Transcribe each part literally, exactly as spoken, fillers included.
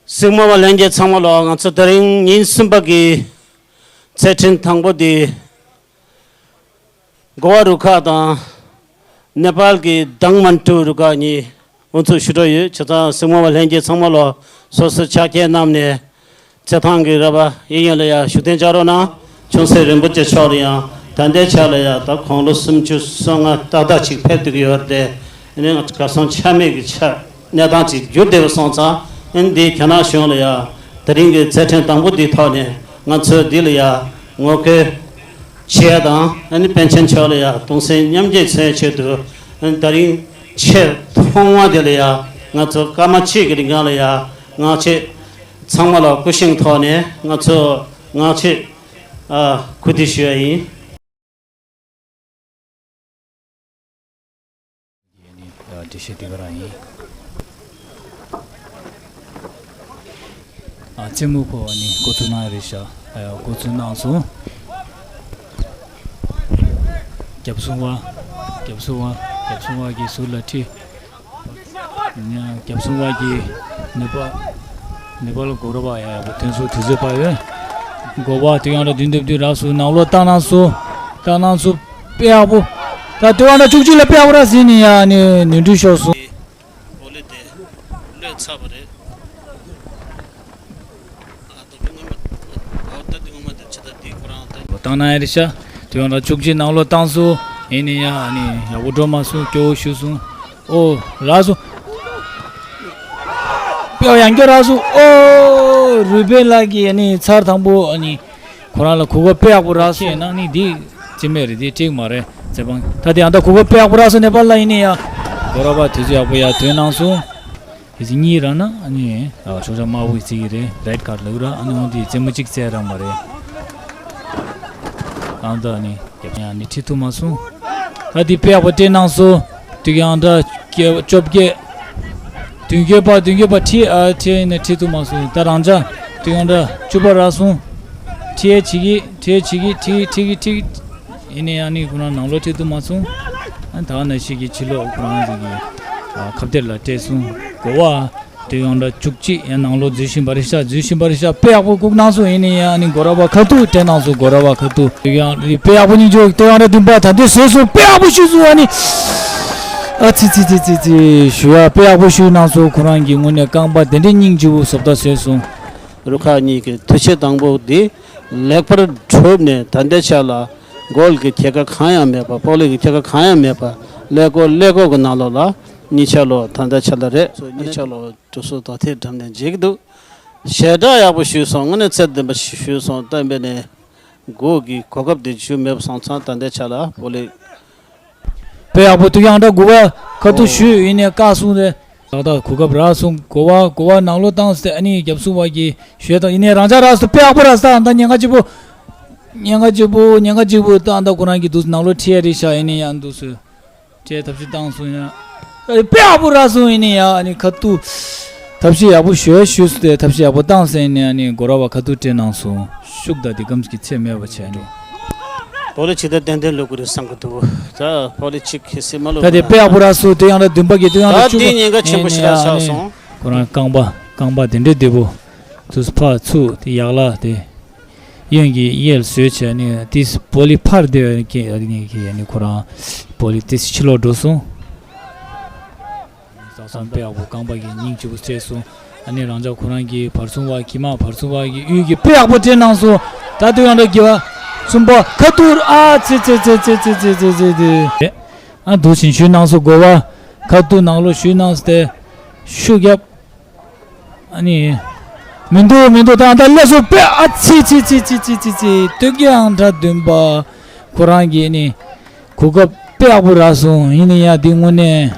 གཟིགས་མོ་བ་ལྷན་རྒྱས་ཚང་མ་ལ། ང་ཚོ་དེ་རིང་ཉིན་གསུམ་པ་གི་ཚེས་ཐེངས་དང་པོ་འདི། གོ་བ་རུ་ཁག་དང་ནེ་པཱལ་གྱི་དང་མན་ཀྲུ་རུ་ཁག་གཉིས་དབུ་འཛུགས་ཞུ་འགྲོ་ཡོད། བྱས་ཙང་གཟིགས་མོ་བ་ལྷན་རྒྱས་ཚང་མ་ལ་སོ་སོའི་ཕྱག་འཁྱེར་བསྣམས་ནས་རྩེད་ཐང་གི་ར་བ་གཡས་གཡོན་ལ་ཡ་བཞུགས་གདན་འཇགས་རོགས་གནང་། ཆུང་སྲིད་རིན་པོ་ཆེ་མཆོག་ལ་ཡང་ད་ལྟའི་ཆ་ལ་ཡ་ད་དགུང་ལོ་སུམ་ཅུ་སོ་ལྔ་ཏག་ཏག་ཅིག་ཕེབས་བསྡད་ཀྱི་ཡོད་རེད་དེ། ཨ་ནི་ང་ཚོ་གར་སོང་ཆ་མེད་ཀྱི་ཆ་གནས་སྟངས་ཅིག་འགྱུར་བསྡད་པ་སོང་ཙང་། ཨ་ནི་འདི་རྒྱ་ནག་གཞུང་ལ་ཡ་དེ་རིང་གི་ཚེས་ཐེངས་དང་པོ་འདིའི་ཐོག་ནས་ང་ཚོས་འདི་ལ་ཡ་ངོ་རྒོལ་བྱས་དང་། ཨ་ནི་པཎ་ཆེན་མཆོག་ལ་ཡ་གདུང་སེམས་མཉམ་སྐྱེད་མཚོན་ཆེད་དུ། ཨ་ནི་དེ་རིང་ཆེས་ཐོག་མ་དེ་ལ་ཡ་ང་ཚོ་སྐར་མ་གཅིག་གི་རིང་གང་ལ་ཡ་ངག་བཅད། ཚང་མ་ལ་སྐུ་བཞེངས་ཐོག་ནས་ང་ཚོ་ངག་བཅད་ཨ་གུས་འདུད་ཞུ་ཡ་ཡིན། ཡ་ནི་འགྲེལ་བཤད་དེ་ག་རང་ཡིན། ཨ་རྩེད་མོ་ཁོ་ནི་འགོ་ཚུགས་གནང་ཡ་རེད་ཤག་ཨ་འགོ་ཚུགས་གནང་སོང་། རྒྱབ་སྲུང་བ། རྒྱབ་སྲུང་བ། རྒྱབ་སྲུང་བ་གི་ཟུར་ལ་ཁྲིད། རྒྱབ་སྲུང་བ་གི་ནེ་པ། ནེ་པཱལ་གོ་ར་བ་ཡ་ཡག་པོ་ཐོན་སོང་། དུས་ཚོད་སྤར་ཡོད། གོ་བ་དུས་ཡང་ར་བདུན་འདེབས་དུས་རག་སོང་། ནང་ལོགས་བཏང་གནང་སོང་། བཏང་གནང་སོང་། དཔེ་ཡག་པོ། ད་དུས་ཡང་ར་བཅུ་གཅིག་ལ་དཔེ་ཡག་པོ་ར་ཟིན་ནི་ཡ་ནི་ནོར་འཁྲུལ་ཤོར་སོང་། བོ་ལེ་དེ་ལོས་ཚར་བ་རེད། ཨ་ད་དུང་སྔོན་མ། ཨོ་ད་དུང་སྔོན་མ་དེ་ཆེ་ད་དེ་ཁོ་རང་ད། བཏང་གནང་ཡ་རེད་ཤག་དུས་ཡང་ར་བཅུ་གཅིག་ནང་ལོགས་བཏང་སོང་། ཡིན་ནི་ཡ་ཨ་ནི་ཡག་པོ་འགྲོ་མ་སོང་། སྐྱོ་བོ་ཞུ་སོང་། ཨོ་རག་སོང་། ཨོ་ཡང་སྐྱོ་རག་སོང་། ཨོ་རུས་སྦལ་ལགས་ཀྱིས་ཨ་ནི་ཚར་དང་པོ་ཨ་ནི་ཁོ་རང་ལ་གོ་སྐབས་དཔེ་ཡག་པོ་རག་སོང་། ཡིན་ནའང་ནི་འདི་རྩིས་མེད་རེད། འདི་འགྲིག་མ་རེད། རྩེད་པ་ད་དེ་ཡང་ད་གོ་སྐབས་དཔེ་ཡག་པོ་རག་སོང་། ནེ་པཱལ་ལ་ཡིན་ནི་ཡ་གོ་ར་བ་དུས་ཚོད་ཡག་པོ་ཡ་ཐོན་གནང་སོང་། དེ་ཚེ་གཉིས་རག་ན་ཨ་ནི་ཨ་ཤོག་བྱ་དམར་པོ་གི་རྩིས་ཀྱི་རེད། རེད་ཁར་ལབ་ར། ཨ་ནི་འོང་དེ་རྩེད་མོ་གཅིག་རྩེད་རག་མ་རེད། ཨང་ད་ཨ་ནི་རྒྱབ་ཡང་ནི་ཁྲིད་ཐུབ་མ་སོང་། ད་དེ་དཔེ་ཡག་པོ་སྤྲད་གནང་སོང་། དུས་ཡང་འདྲ་བཅོ་བརྒྱད། བདུན་བརྒྱད་པ་བདུན་བརྒྱད་པ་ཁྲིད་ཨ་ཁྲིད་ནས་ཁྲིད་ཐུབ་མ་སོང་། ད་རང་ཅག་དུས་ཡང་འདྲ་བཅུ་པ་རག་སོང་། ཁྲིད་ཡས་བྱེད་ཀྱི་ཁྲིད་ཡས་བྱེད་ཀྱི་ཁྲིད་ཁྲིད་ཀྱི་ཁྲིད་ཡིན་ནའི་ཨ་ནི་ཁོ་རང་ནང་ལོགས་ཁྲིད་ཐུབ་མ་སོང་། ཨ་ད་ནང་བཞིན་གྱི་ཕྱི་ལོགས་ཁོ་རང་ཚོ་གི་ཨ་ཁ་གཏད་ལ་སྤྲད་སོང་། གོ་བ། དུས་ཡང་འདྲ་བཅུ་གཅིག་ཡང་ནང་ལོགས་འཛུལ་བཞིན་པ་རེད་ཤག་འཛུལ་བཞིན་པ་རེད་ཤག་དཔེ་ཡག་པོ་བཀུག་གནང་སོང་། ཡིན་ནའི་ཡང་ཨ་ནི་གོ་ར་བ་ཁ་ཐུག་སྤྲད་གནང་སོང་། གོ་ར་བ་ཁ་ཐུག་དུས་ཡང་རི་དཔེ་ཡག་པོ་སྙིང་རྗེ་པོ། དུས་ཡང་འདྲ་བདུན་པ་ད་འདི་བཟོས་སོང་། དཔེ་ཡག་པོ་ཞུས་སོང་། ཨ་ནི་ཨ་ཙི་ཙི་ཙི་ཙི་ཙི་ཞུ་ཡ་དཔེ་ཡག་པོ་ཞུས་གནང་སོང་། ཁོ་རང་གི་ངོས་ནས་རྐང་པ་དེ་འདྲའི་སྙིང་རྗེ་པོ་བཟོ་ལྟ་བཟོས་སོང་། རུ་ཁག་གཉིས་ཀྱི་དུས་ཆེན་དང་པོ་འདི་ལེགས་པར་གྲུབ་ནས་ད་ལྟའི་ཆ་ལ་གོལ་གྱི་ཁྱད་ཀ་གང་ཡང་མེད་པ། སྤོ་ལོ་གི་ཁྱད་ཀ་གང་ཡང་མེད་པ། ཀླད་ཀོར་ཀླད་ཀོར་གྱི་ནང་ལོགས་ལ་གཉིས་ཆ་ལོ་ད་ལྟའི་ཆ་ལ་རེད། གཉིས་ཆ་ལོ་གྲུ་སོ་དོ་ཐེར་འགྲམ་ནས་འཇིག་གི་འདུག་ཞེ་དྲག་ཡག་པོ་ཞུས་སོང་། དངོས་གནས་ཚད་ལྡན་པ་ཞིག་ཞུས་སོང་། སྟོན་པས་ནས་འགོག་གི་གོ་སྐབས་དེ་ཞུ་མེད་པ་སོང་ཙང་། ད་ལྟའི་ཆ་ལ་བོ་ལེ། དཔེ་ཡག་པོ་འདུག་ཡང་འདྲ་དགུ་པ་ཁ་ཐུག་ཞུས། ཡིན་ནའི་བཀག་སོང་རེད། ཏག་ཏག་གོ་སྐབས་རག་སོང་། གོ་བ་གོ་བ་ནང་ལོགས་བཏང་སྟེ་ཨ་ནི་རྒྱབ་སྲུང་བ་གིས་ཞུས་དང་། ཡིན་ནའི་རང་ཅག་རག་སོང་། དཔེ་ཡག་པོ་རག་སོང་། ད་ཉེན་ཁ་ཆེ་པོ། ཉེན་ཁ་ཆེ་པོ། ཉེན་ཁ་ཆེ་པོ། ད་ད་ཁོ་རང་གིས་འདུག་ནང་ལོགས་ཁྲིད་ཡ་རེད་ཤག་ཡིན་ནའི་ཡང་འདུག་སོང་། ཁྲིད་ཐབས་ཤེས་བཏང་སོང་ཡ། དཔེ་ཡག་པོ་རག་སོང་། ཡིན་ནའི་ཡ་ཨ་ནི་ཁ་ཐུག་ཐབས་ཤེས་ཡག་པོ་ཞུ་ཞུས་སོང་སྟེ། ཐབས་ཤེས་ཡག་པོ་བཏང་སོང་། ཡིན་ནའི་ཨ་ནི་གོ་ར་བ་ཁ་ཐུག་སྤྲད་གནང་སོང་། ཤུགས་དང་དེ་གམ་གྱི་ཚད་མེད་པ་བྱས་ནས། བོ་ལེ་ཅིག་ད་ཏན་ཏན་ལོག་གི་རེད་བསམ་གི་འདུག་ད་བོ་ལེ་ཅིག་གི་སེ་མ་ལོག་ད་དེ་དཔེ་ཡག་པོ་རག་སོང་། དེ་ཡང་ད་བདུན་པ་གི་དེ་ཡང་ད་ད་བཅུ་པ། དེ་ཉེན་ཁ་ཆེན་པོ་ཞིག་རག་ཆགས་སོང་། ཁོ་རང་རྐང་པ་རྐང་པ་དེ་འདྲའི་བདེ་པོ། དུས་ཕར་ཚུར་དེ་ཡག་ལ་དེ། གཡོན་གྱི་གཡས་བཟོས་བྱས་ནས་ཏིས་བོ་ལེ་ཕར་བདེ་བའི་གི་ཨ་ནི་གི་ཨ་ནི་ཁོ་རང་བོ་ལེ་ཏིས་ཕྱི་ལོག་འགྲོ་སོང་། ས་སང་དཔེ་ཡག་པོ་རྐང་པ་གི་སྙིང་རྗེ་པོ་བཙལ་སོང་། ཨ་ནི་རང་ཅག་ཁོ་རང་གི་བར་སྲུང་བ་གི་མ་བར་སྲུང་བ་གི་དབུས་ཀྱི་དཔེ་ཡག་པོ་སྤྲད་གནང་སོང་། ད་དུང་ཡང་འདྲ་དགེ་བ་གསུམ་པ་ཁ་ཐུག་ཨ་ཙི་ཙི་ཙི། ཨ་འདུག་ཕྱིན་ཞུས་གནང་སོང་། གོ་བ་ཁ་ཐུག་ནང་ལོགས་ཞུས་གནང་སྟེ་ཤུགས་རྒྱབ། ཨ་ནི། མི་འདུག་མི་འདུག་ད་ད་སླེབས་སོང་། དཔེ་ཨ་ཙི་ཙི། སྟོད་ཀྱི་ཨང་གྲངས་བདུན་པ། ཁོ་རང་གིས་ནི། གོ་སྐབས་དཔེ་ཡག་པོ་རག་སོང་། ཡིན་ན་ཡང་འདི་དངོས་གནས།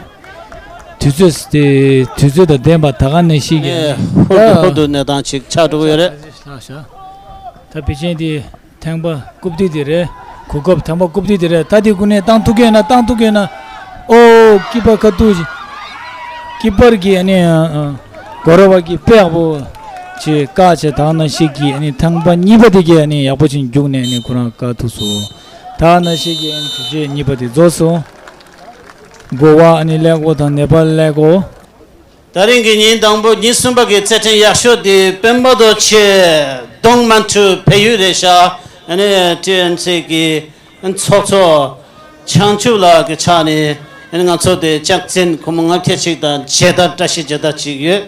དུས་ཚོད་དེ་དུས་ཚོད་དང་ལྡན་པ་ད་ག་ནང་བཞིན་གྱི། ཨེ། ཧུར་ཐུག་ཧུར་ཐུག་གནས་སྟངས་ཅིག་ཆགས་འགྲོ་གི་ཡོད་རེད། ཤ་ཤ། ད་ཕལ་ཆེར་དེ། ཐེངས་པ་རྐུབ་སྟེགས་དེ་རེད། གོ་སྐབས་ཐེངས་པ་རྐུབ་སྟེགས་དེ་རེད། ད་དེ་ཀུན་ནས་བཏང་ཐུབ་ཀྱི་ཡོད་ན། བཏང་ཐུབ་ཀྱི་ཡོད་ན། ཨོ། ཀི་པར་ཁ་ཐུག་ཅིག་ཀི་པར་གྱིས་ཨ་ནི། ཨ། གོ་ར་བ་གིས་དཔེ་ཡག་པོ་ཅིག་བཀག་བྱས། ད་ག་ནང་བཞིན་གྱི་ཨ་ནི་ཐེངས་པ་གཉིས་པ་དེ་གས་ཨ་ནི་ཡག་པོ་ཅིག་རྒྱུགས་ནས་ཨ་ནི་ཁོ་རང་བཀག་ཐུབ་སོང་། ད་ག་ནང་བཞིན་གྱི་ཨ་ནི་དུས་ཚོད་གཉིས་པ་དེ་རྫོགས་སོང་། གོ་བ་ཨ་ནི་ཀླད་ཀོར་དང་ནེ་པཱལ་ཀླད་ཀོར། ད་རིང་གི་ཉིན་དང་པོ་ཉིན་གསུམ་པ་གི་རྩེད་འགྲན་ཡག་ཤོས་དེ་སྤེན་པ་རྡོ་རྗེ་གདོང་མ་འཁྲུ་བལ་ཡུལ་རེད་ཤག་ཨ་ནི་ཊི་ཨེན་སི་གི་ཚོགས་གཙོ་བྱང་ཆུབ་ལགས་ཀྱི་ཕྱག་ནས་ཨ་ནི་ང་ཚོ་དེ་ལྕག་འཛིན་ཁོ་མོ་ང་ཁྱེད་ཅིག་དང་མཇལ་དར་བཀྲ་ཤིས་མཇལ་དར་ཅིག་ཡོད།